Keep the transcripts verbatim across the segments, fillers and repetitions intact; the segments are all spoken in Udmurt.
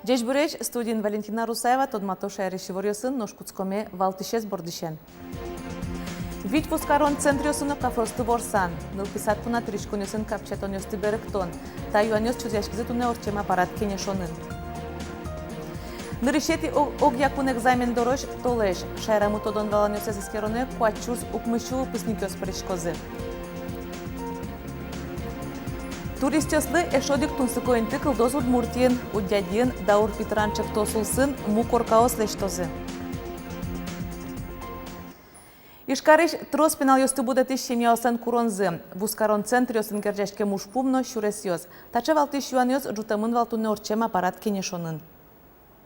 Ӟечбуресь! Студиын Валентина Русаева. Тодмато шаерысь иворъёсын. Нош кутскоме валтӥсез бордысен. Вить вузкарон центръёсы но кафеосты ворсан. Нылпи сад понна тыриськонъёсын капчиятонъёсты берыктон. Та юанъёс чузъяськизы туннэ ортчем аппарат кенешонын. Нырысетӥ о-, огъякун экзамен дорозь толэзь. Шаерамы тодон-валанъёссэс эскеронэ куать сюрс укмыс сю выпускникъёс пыриськозы. Туристъёслы эшшо одӥг тунсыко инты кылдоз Удмуртиын. Удядиын «Даур питран» ӵектос улсын му коркаос лэсьтозы. Ижкарысь трос пиналъёсты будэтӥсь семьяослэн куронзы. Вузкарон центръёсын герӟаськем ужпум но сюресъёс. Таӵе валтӥсь юанъёс ӝутэмын вал туннэ ортчем аппарат кенешонын.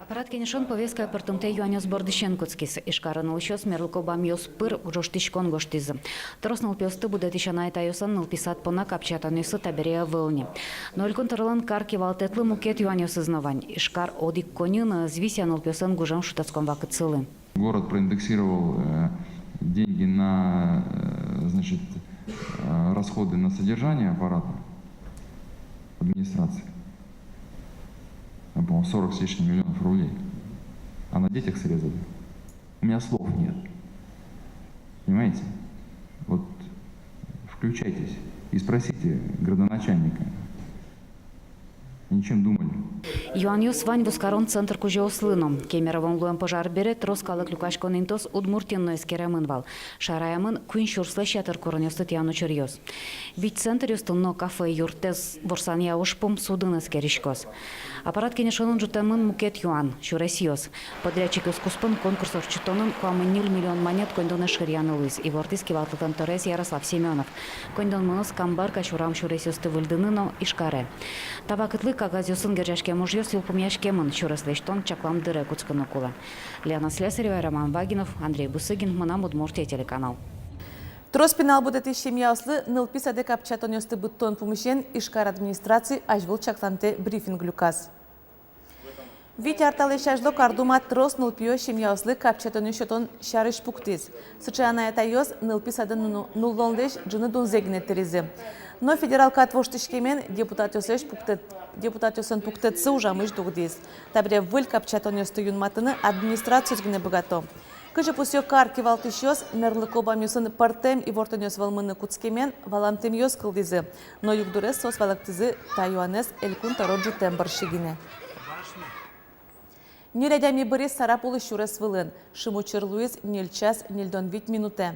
Аппарат кенешон повесткае пыртымтэ юанъёс бордысен кутскиз. Ижкарын улӥсьёс мерлыко бамъёс пыр ӝожтӥськон гожтӥзы. Трос нылпиосты будэтӥсь анай-атайёслэн нылпи сад понна капчиятонъёссы табере ӧвӧл ни. Но Элькун тӧролэн кар кивалтэтлы мукет юанъёсыз но вань. Ижкар одӥг коньы но ӧз висъя нылпиослэн гужем шутэтскон вакытсылы. Город проиндексировал, э, деньги на, э, значит, э, расходы на содержание аппарата администрации. Там, по-моему, сорок с лишним миллионов рублей. А на детях срезали. У меня слов нет. Понимаете? Вот включайтесь и спросите градоначальника. Они чем думали? Юанъёс вань вузкарон центр кузёослы но. Кемеровоын луэм пожар бере трос калык люкаськон интыос Удмуртиын но эскеремын вал. Шараямын куинь сюрслэсь ятыр куронъёсты тӥян учыръёс. Вить центръёсты но кафе-юртэз ворсанъя ужпум судын эскериськоз. Аппарат кенешонын ӝутэмын мукет юан — сюресъёс. Подрядчикъёс куспын конкурс ортчытонын куамын ньыль миллион манет коньдонэз шыръяны луиз, ивортӥз кивалтэтлэн тӧроез Ярослав Семёнов. Коньдон мыноз Камбарка шорам сюресъёсты выльдыны но Ижкаре. Та вакытлы кагазъёсын герӟаськем ужъёс йылпумъяськемын, сюрес лэсьтон чаклам дыре кутскыны кулэ. Лена Слесарева, Роман Вагинов, Андрей Бусыгин, «Мынам Удмуртие» телеканал. Трос пинал будэтӥсь семьяослы нылпи садэ капчиятонъёсты быдтон пумысен Ижкар администраци азьвыл чакламтэ брифинг люказ. Вить ар талэсь азьло Кар Дума трос нылпиё семьяослы капчиятонъёс сётон сярысь пуктӥз. Сыӵе анай-атайёс нылпи садэ ну-, нуллонлэсь ӝыны дунзэ гинэ тыризы. Но федерал кат воштӥськемен депутатъёслэсь пуктэт-, депутатъёслэн пуктэтсы ужамысь дугдӥз. Табере выль капчиятонъёсты юнматыны администрациос гинэ быгато. Кызьы пусъё кар кивалтӥсьёс, мерлыко бамъёсын пӧртэм ивортонъёс вӧлмыны кутскемен валантэмъёс кылдӥзы. Но югдурез соос валэктӥзы та юанэз Элькун тӧро ӝутэм бӧрсьы гинэ. Ньыль адями быриз Сарапулысь сюрес вылын. Шимес учыр луиз ньыль час ньыльдон вить минутэ.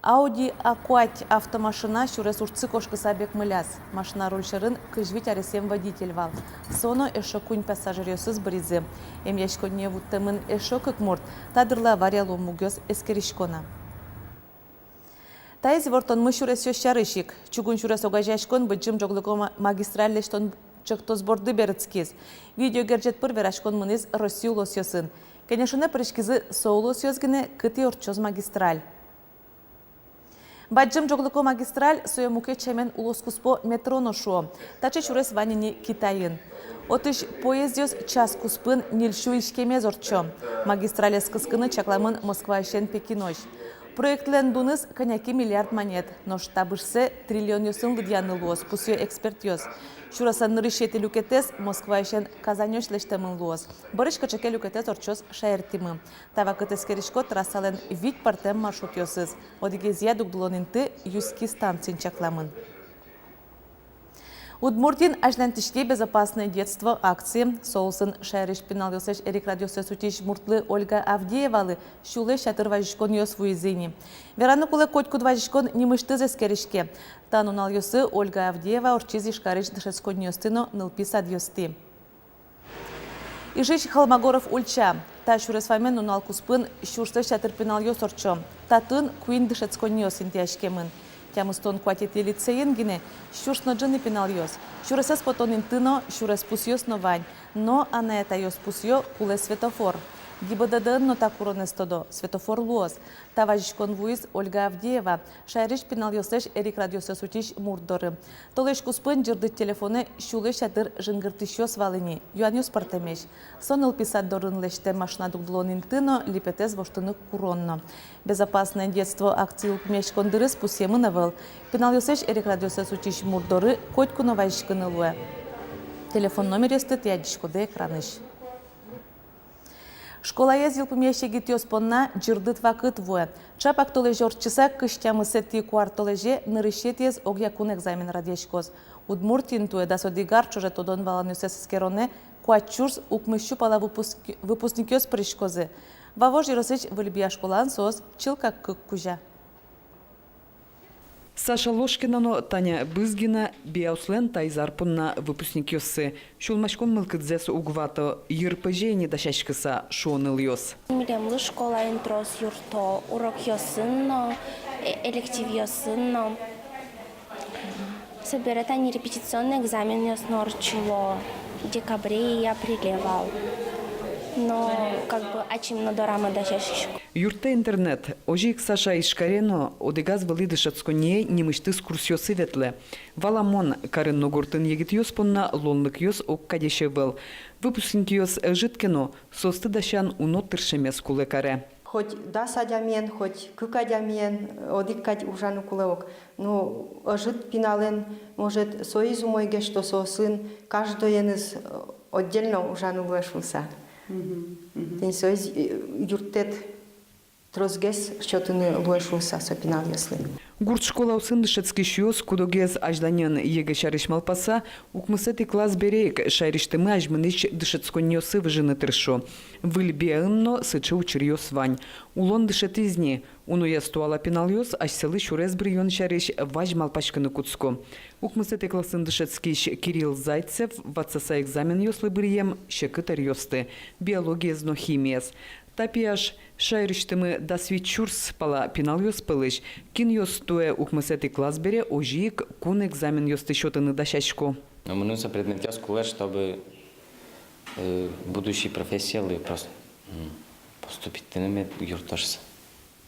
Audi A куать автомашина сюрес урдсы кошкыса бекмыляз. Машина руль сьӧрын кызь вить аресъем водитель вал. Со но эшшо куинь пассажиръёсыз быризы. Эмъяськонние вуттэмын эшшо кык мурт. Та дырлы авария луэм мугъёс эскерисько на. Таиз ивортонмы сюресъёс сярысь ик. Чугун сюрес огазеяськон Быдӟым ӝоглыко ма-, магистраль лэсьтон ӵектос борды берытскиз. Видеогерӟет пыр вераськон мынӥз Россия улосъёсын. Кенешонэ пыриськизы со улосъёс гинэ, кытӥ ортчоз магистраль. Бадӟым ӝоглыко магистраль — сое мукет сямен улоскуспо метро но шуо. Таӵе сюрес вань ини Китайын. Отысь поездъёс час куспын ньыль сю иськемез ортчо. Магистралез кыскыны чакламын Москваысен Пекинозь. Проектлэн дуныз кӧня ке миллиард манет, нош табышсэ триллионъёсын лыдъяны луоз, пусъё экспертъёс. Сюреслэн нырысетӥ люкетэз Москваысен Казанёзь лэсьтэмын луоз. Бӧрысь кыӵе ке люкетэз ортчоз шаертӥмы. Та вакытэ эскерисько трассалэн вить пӧртэм маршрутъёсыз. Одӥгезъя дугдылон инты Юски станциын чакламын. Удмуртиын азьланьтӥське «Безопасное детство» акция. Со улсын шаерысь пиналъёслэсь эрикрадъёссэс утись муртлы Ольга Авдеевалы сюлэсь ятыр вазиськонъёс вуизы ини. Вераны кулэ, котькуд вазиськон нимысьтыз эскериське. Та нуналъёсы Ольга Авдеева ортчиз Ижкарысь дышетсконниосты но нылпи садъёсты. Ижысь Холмогоров ульча. Та сюрес вамен нунал куспын сюрслэсь ятыр пиналъёс ортчо. Татын куинь дышетсконниос интыяськемын. Тямыстон куатетӥ лицейын гинэ сюрс но ӝыны пиналъёс. Сюресэз потон инты но, сюрес пусъёс но вань. Но анай-атайёс пусъё: кулэ светофор. ГИБДД-ын но та куронэз тодо: светофор луоз. Та вазиськон вуиз Ольга Авдеева шаерысь пиналъёслэсь эрикрадъёссэс утись мурт доры. Толэзь куспын ӟырдыт телефонэ сюлэсь ятыр жингыртӥсьёс вал ини, юанъёс пӧртэмесь. Со нылпи сад дорын лэсьтэм машина дугдылон инты но, липетэз воштыны курон но. «Безопасное детство» акци йылпумъяськон дырыз пусъемын ӧвӧл. Пиналъёслэсь эрикрадъёссэс утись мурт доры котьку но вазиськыны луэ. Телефон номеръёсты тӥ адӟиськоды экранысь. Школаез йылпумъясь егитъёс понна ӟырдыт вакыт вуэ. Чапак толэзь ортчыса, кызь тямысэтӥ куартолэзе нырысетӥез огъякун экзамен радъяськоз. Удмуртиын туэ дас одӥг ар ӵоже тодон-валанъёссэс эскеронэ куать сюрс укмыс сю пала выпуск-, выпускникъёс пыриськозы. Вавож ёросысь Выль Бия школаын соос чылкак кык кузя. Саша Ложкина но Таня Бызгина — Бияослэн таиз ар понна выпускникъёссы. Сюлмаськон мылкыдзэс уг вато, йырпызе ини дасяськыса, шуо нылъёс. Милемлы школаын трос юртто урокъёсын но, э-, элективъёсын но. Собере тани репетиционный экзаменъёс но ортчыло декабре и апреле вал. Но как бы ачим но дорамы дасяськисько. Юрттэ интернет. Озьы ик Саша Ижкаре но одӥгаз вылӥ дышетсконние нимысьтыз курсъёсы ветлэ. Валамон, карын но гуртын егитъёс понна луонлыкъёс огкадесь ӧвӧл. Выпускникъёс ӧжыт ке но, соосты дасян уно тыршемез кулэ каре. Хоть дас адямиен, хоть кык адямиен, одӥг кадь ужаны кулэ ук. Ну, ӧжыт пиналэн, может, соиз умойгес, что соосын каждоеныз, э, отдельно ужаны луэ шуыса. Мгм, мгм. Тӥни соиз, э, юрттэт тросгес сётыны луэ шуыса со пиналъёслы. Гурт школаосын дышетскисьёс куд-огез азьланьын ЕГЭ сярысь малпаса, укмысэтӥ класс бере ик шаерысьтымы азьмынӥсь дышетсконниосы выжыны тыршо. Выль Бияын но сыӵе учыръёс вань. Улон дышетӥз ни, уноез туала пиналъёс асьсэлы сюрес быръён сярысь вазь малпаськыны кутско. Укмысэтӥ классын дышетскись Кирилл Зайцев ватсаса экзаменъёслы быръем секыт ӧръёсты: биологиез но химиез. Та пияш шаерысьтымы дас вить сюрс пала пиналъёс пӧлысь, кинъёс туэ укмысэтӥ класс бере озьы ик кун экзаменъёсты сётыны дасясько. Но мыным со предметъёс кулэ, чтобы, э, будущий профессиялы прос-, м, поступить карыны мед юрттоз шуыса.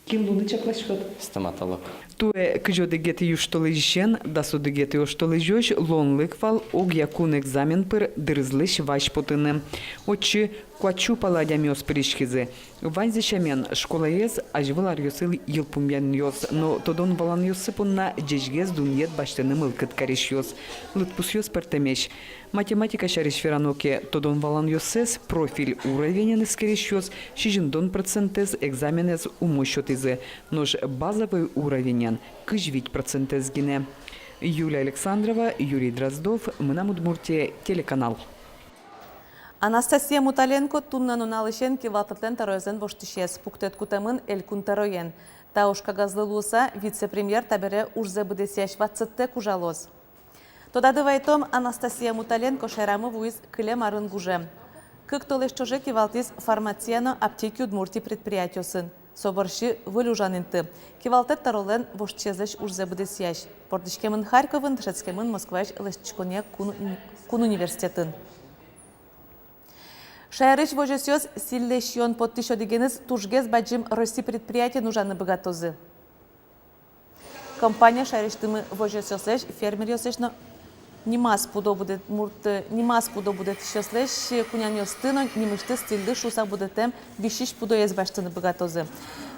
Кин луыны чакласькод? Стоматолог. Туэ кызь одӥгетӥ южтолэзьысен дас одӥгетӥ оштолэзёзь луонлык вал огъякун экзамен пыр дырызлэсь вазь потыны. Отчы куать сю пала адямиос пыриськизы. Ваньзы сямен, школаез азьвыл аръёсы йылпумъянъёс но тодон-валанъёссы понна ӟечгес дунъет басьтыны мылкыд карисьёс. Лыдпусъёс пӧртэмесь. Математика сярысь верано ке, тодон-валанъёссэс профиль уровенен эскерисьёс сизьымдон процентэз экзаменэз умой сётӥзы, нош базовый уровенен кызь вить процентэз гинэ. Юлия Александрова, Юрий Дроздов, «Мынам Удмуртие» телеканал. Анастасия Муталенко туннэ нуналысен кивалтэтлэн тӧроезлэн воштӥсез. Пуктэт кутэмын элькун тӧроен. Та ужкагазлы луыса, вице-премьер табере ужзэ быдэсъясь ватсэттэк ужалоз. Тодады вайтом, Анастасия Муталенко шаерамы вуиз кылем арын гужем. Кык толэзь ӵоже кивалтӥз «Фармация» но «Аптеки Удмуртии» предприятиосын. Со бӧрсьы выль ужан инты — кивалтэт тӧролэн воштӥсезлэсь ужзэ быдэсъясь. Вордӥськемын Харьковын, дышетскемын Москваысь лэсьтӥськонъя кун уни-, кун университетын. Шаерысь возёсъёс сӥльлэсь сиён поттӥсь одӥгеныз тужгес бадӟым Россиысь предприятиын ужаны быгатозы. Компания шаерысьтымы возёсъёслэсь, фермеръёслэсь но нимаз пудо будэ-, мурт, нимаз пудо будэтӥсьёслэсь кунянъёсты но нимысьтыз сӥльлы шуыса будэтэм висись пудоез басьтыны быгатозы.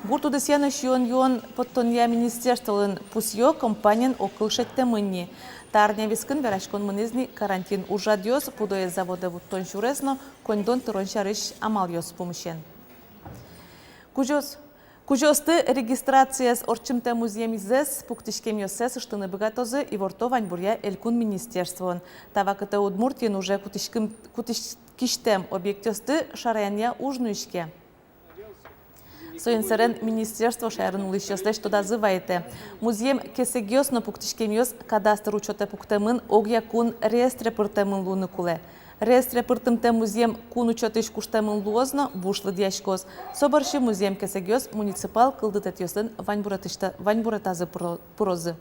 Гурт удысъя но сиён-юон поттонъя министерстволэн пусъё, компаниен огкыл шедьтэмын ни. Та арня вискын вераськон мынӥз ни карантин ужрадъёс, пудоез заводэ вуттон сюрес но коньдон тырон сярысь амалъёс пумысен. Кузёос-, кузёосты регистрациез ортчымтэ музъем изэс пуктӥськемъёссэс ыштыны быгатозы, иворто ваньбуръя элькун министерствоын. Та вакытэ Удмуртиын уже кутӥськым-, кутӥськисьтэм объектъёсты шараянъя уж нуиське. Соин сэрен министерство шаерын улӥсьёслэсь тодазы вайытэ: музъем кесэгъёс но пуктӥськемъёс кадастр учётэ пуктэмын, огъякун реестре пыртэмын луыны кулэ. Реестре пыртымтэ музъем кун учётысь куштэмын луоз но, буш лыдъяськоз. Со бӧрсьы музъем кесэгъёс муниципал кылдытэтъёслэн ваньбуретысь-, ваньбуретазы пыро-, пырозы.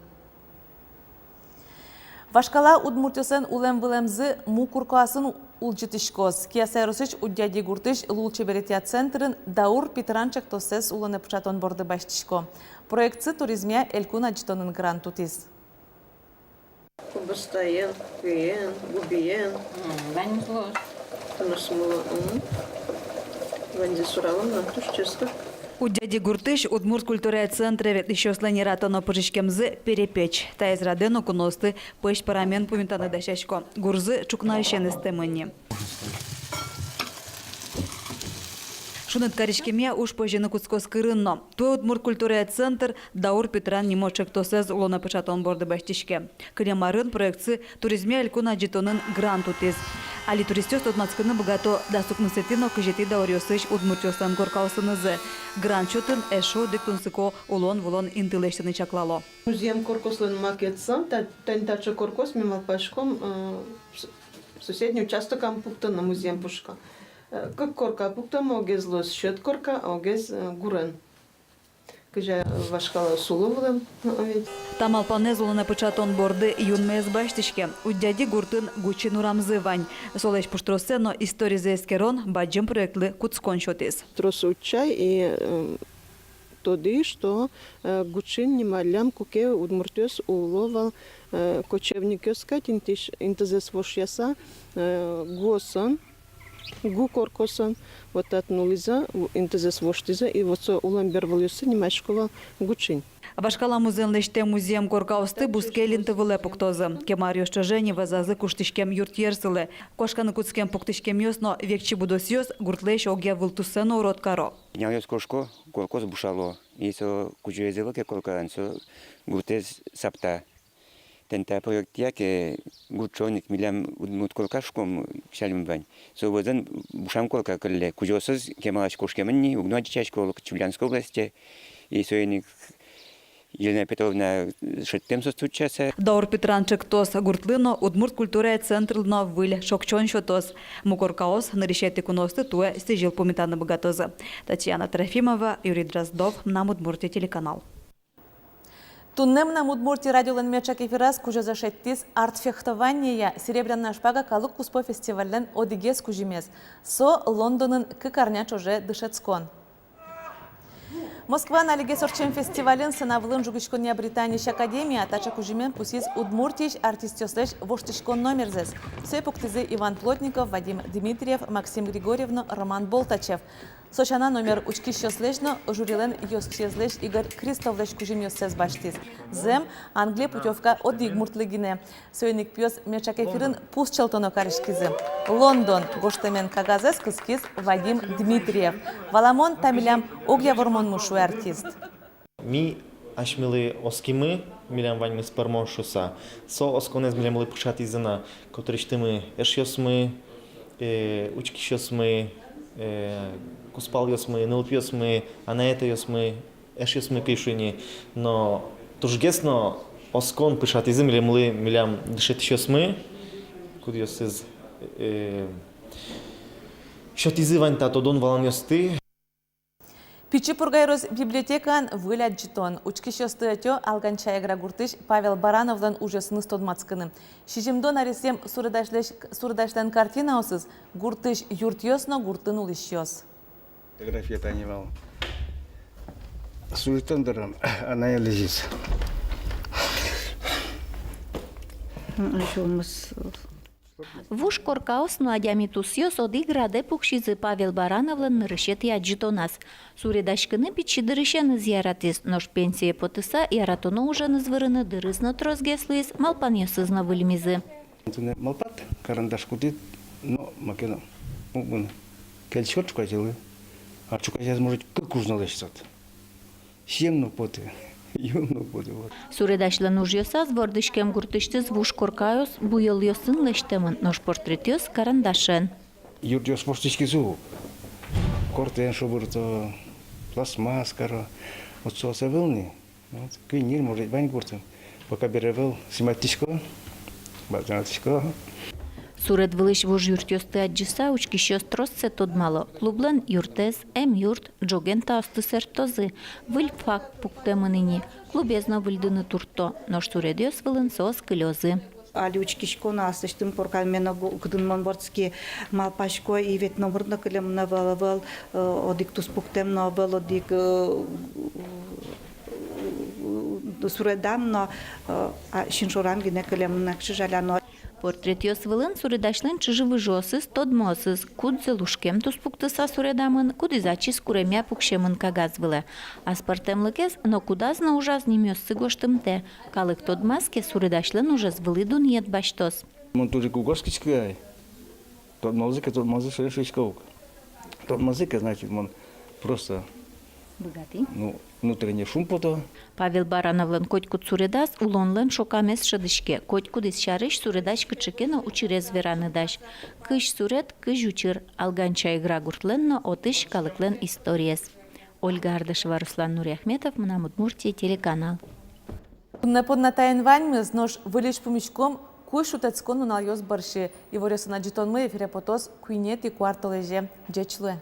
Вашкала удмуртъёслэн улэм-вылэмзы му куркоасын улӟытӥськоз. Кияса ёросысь Удьяди гуртысь лулчеберетъя центрын «Даур» питран чектосэз улонэ пыӵатон борды басьтӥсько. Проектсы туризмъя элькун адӟытонын грант утӥз. Кубыстаен, куиен, губиен. М, ваньмыз луоз. Тынэсмыло, м. Ваньзэ суралом на, туж ческыт. Удьяди гуртысь удмурт культурая центре ветлӥсьёслэн яратоно пыжиськемзы — перепеч. Таиз радэ но куноосты пӧсь пӧрамен пумитаны дасясько. Гурзы ӵукнаысен эстэмын ни. Шуныт кариськемъя уж пӧзьыны кутскоз кырын но. Туэ удмурт культурая центр «Даур Питран» нимо ӵектосэз улонэ пыӵатон борды басьтӥське. Кылем арын проектсы туризмъя элькун адӟытонын грант утӥз. Али туристъёс тодматскыны быгато дас укмысэтӥ но кызетӥ дауръёсысь удмуртъёслэн коркаосынызы. Грант сётын эшшо одӥг тунсыко улон-вылон инты лэсьтыны чаклало. Музъем коркаослэн макетсы, та-, тани таӵе коркаос, ми малпаськом, э, с-, соседний участокам пуктыны музъем пушкы. Э, кык корка пуктом, огез луоз сьӧд корка, огез, э, гурен. Кызьы вашкала сулы вылэм, а ведь. Та малпанэз улонэ пыӵатон борды юнме ӧз басьтӥське. Удьяди гуртын Гучин урамзы вань. Солэсь пуштроссэ но историзэ эскерон бадӟым проектлы кутскон сётӥз. Трос утча и, э, тодӥ, что, э, Гучин нималлям куке удмуртъёс уло вал, э, кочевникъёс кадь, интысь-, интызэс вошъяса, э, гуосын, гу коркаосын, вот татын улӥзы, у-, интызэс воштӥзы, и вот со улэм бервылъёссы нимасько вал Гучин. Вашкала музъем лэсьтэм музъем коркаосты бускель инты вылэ пуктозы. Кема аръёс ӵоже ни вӧзазы куштӥськем юртъер сылэ. Куашканы кутскем пуктӥськемъёс но векчи будосъёс гуртлэсь огъя вылтуссэ но урод каро. Пиналъёс кошко, коркаос бушало. И со кузёез ӧвӧл ке коркалэн, со гуртэз сапта. Тани та проектъя ке, гурт ӵоник, милям удмурт корка шуиськом кисьтэмын вань. Со вӧзын бушам корка кылле. Кузёосыз кемалась кошкемын ни, уг но адӟиськы оло кытчы, Ульяновской областе. И соин ик Елена Петровна шедьтэм соосты утчаса. «Даур Питран» ӵектос гуртлы но, удмурт культурая центрлы но выль шокчон сётоз. Му коркаос нырысетӥ куноосты туэ сӥзьыл пумитаны быгатозы. Татьяна Трофимова, Юрий Дроздов, «Мынам Удмуртие» телеканал. Туннэ «Мынам Удмуртие» радиолэн меӵак эфираз кузёзэ шедьтӥз арт-фехтованиея «Серебряная шпага» калык куспо фестивальлэн одӥгез кузьымез. Со Лондонын кык арня ӵоже дышетскон. Москваын алигес ортчем фестивальын сцена вылын жугиськонъя Британиысь академия таӵе кузьымен пусйиз Удмуртиысь артистъёслэсь воштӥськон номерзэс. Сое пуктӥзы Иван Плотников, Вадим Дмитриев, Максим Григорьев но Роман Болтачев. Со сяна номер учкисьёслэсь но жюрилэн ёзчиезлэсь Игорь Кристовлэсь кузьымъёссэс басьтӥз. Зэм, Англие путёвка одӥг муртлы гинэ. Соин ик пиос меӵак эфирын пусчелтоно кариськизы. «Лондон» гожтэмен кагазэз кыскиз Вадим Дмитриев. Валамон, та милям огъя вормонмы, шуэ артист. Ми асьмелы оскимы, милям ваньмыз пӧрмоз шуыса. Со осконэз милемлы пыӵатӥзы на котырысьтымы эшъёсмы, э, учкисьёсмы, э, кузпалъёсмы, нылпиосмы, анай-атайёсмы, эшъёсмы, кызьы шуыны. Но тужгес но оскон пыӵатӥзы милемлы милям дышетӥсьёсмы, кудъёсыз, э, сётӥзы вань та тодон-валанъёсты. Пичи Пурга ёрос библиотекаын выль адӟытон. Учкисьёсты ӧтё Алганча-Эгра гуртысь Павел Барановлэн ужъёсыныз тодматскыны. Сизьымдон аресъем суредасьлэсь-, суредасьлэн картинаосыз — гуртысь юртъёс но гуртын улӥсьёс. Фотография тани вал. Суредэн дырын анае лэзиз. Вуж коркаос но адями тусъёс одӥг радэ пуксизы Павел Барановлэн нырысетӥ адӟытоназ. Суредаськыны пичи дырысеныз яратӥз, нош пенсие потыса яратоно уженыз вырыны дырыз но тросгес луиз, малпанъёсыз но выльмизы. Туннэ малпад, карандаш кутӥд, но маке но уг мыны. Кельшиськод ӵуказелы. А ӵуказез, может, кык уж но лэсьтод. Сием но уг поты, юэм но уг поты, вот. Суредасьлэн ужъёсаз вордӥськем гуртысьтыз вуж коркаос буёлъёсын лэсьтэмын, нош портретъёс — карандашен. Юртъёс воштӥськизы ук. Кортэн шобырто, пластмасс каро. Вот соос ӧвӧл ни. Вот. Куинь-ньыль, может, вань гуртын. Пока бере ӧвӧл, снимать тӥсько, бадӟым тӥсько. Суред вылысь вуж юртъёсты адӟыса, учкисьёс троссэ тодмало: клублэн юртэз, эмъюрт, ӝоген таосты сэрттозы. Выль факт пуктэмын ини: клубез но выльдыны туртто, нош суредъёс вылын соос кылёзы. Али учкисько но, аслэсьтым коркаме но гу-, кытын мон вордски, малпасько, и ведь номыр но кылемын ӧвӧл, ӧвӧл, э, одӥг туспуктэм но ӧвӧл, одӥг, э, суредам но, э, а, син шорам гинэ кылемын, кызьы жаляно. Портретъёс вылын суредасьлэн чыжы-выжыосыз, тодмоосыз, кудзэ лушкем туспуктыса суредамын, кудӥз ачиз куремъя пуксемын кагаз вылэ. Аспӧртэмлыкез, но кудаз но ужаз нимъёссы гожтымтэ. Калык тодмаз ке, суредасьлэн ужез вылӥ дунъет басьтоз. Мон туж ик уг оскиськы ай. Тодмалзы ке, тодмалзы, сыӵе шуисько ук. Тодмалзы ке, значит, мон просто, быгатӥ, ну, внутренне шумпото. Павел Барановлэн котькуд суредаз улонлэн шокамез шӧдӥське. Котькудӥз сярысь суредась кыӵе ке но учырез вераны дась. Кызь суред, кызь учыр. Алганча-Игра гуртлэн но отысь калыклэн историез. Ольга Ардашева, Руслан Нуриахметов, «Мынам Удмуртие» телеканал. Туннэ понна таин ваньмыз, нош выльысь пумиськом кузь шутэтскон нуналъёс бӧрсьы. Иворъёсын адӟытонмы эфире потоз куинетӥ куартолэзе. Ӟеч луэ.